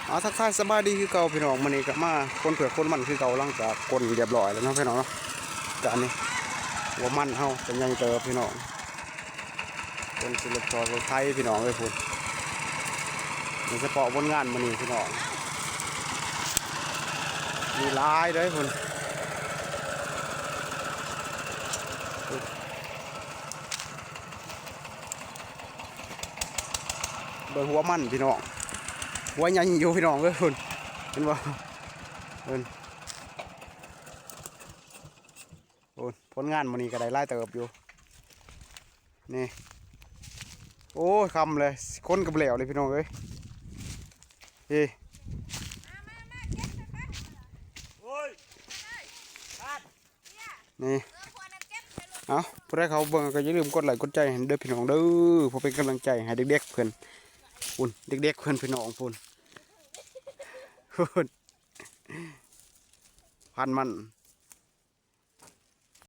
ເອົາ ທັກທາຍສະບາຍດີຄືເກົ່າພີ່ນ້ອງ, ມື້ນີ້ກໍມາຂົນເຜືອກຂົນມັນຄືເກົ່າ ຫຼັງຈາກຂົນຮຽບຮ້ອຍແລ້ວເນາະພີ່ນ້ອງເນາະ. ກະອັນນີ້ຫົວມັນເຮົາກໍໃຫຍ່ເຕີບພີ່ນ້ອງ, ຂົນໃສ່ລົດ ເຂົ້າລົດໄຖພີ່ນ້ອງເອີຍພຸ້ນ. ໂດຍສະເພາະຜົນງານມື້ນີ້ພີ່ນ້ອງ ມີຫຼາຍເດີພຸ້ນ. ເບິ່ງຫົວມັນພີ່ນ້ອງ, ຫົວໃຫຍ່ຢູ່ພີ່ນ້ອງເອີຍພຸ້ນ, ເຫັນບໍ່? ເບິ່ງ ໂອ້ຍ ຜົນງານມື້ນີ້ກໍໄດ້ຫຼາຍເຕີບຢູ່ນີ້. ໂອ້ຍ ຄ່ຳເລີຍ ຂົນກໍບໍ່ແລ້ວເລີຍພີ່ນ້ອງເອີຍ. ເອີ ນີ້ ເອົາ ຜູ້ໃດເຂົ້າເບິ່ງກໍຢ່າລືມກົດໄລກົດໃຈໃຫ້ເດີພີ່ນ້ອງເດີ, ເພື່ອເປັນກຳລັງໃຈໃຫ້ເດັກໆເພິ່ນ ພຸ້ນ ເດັກໆເພິ່ນພີ່ນ້ອງພຸ້ນ ພຸ້ນ ພັນມັນ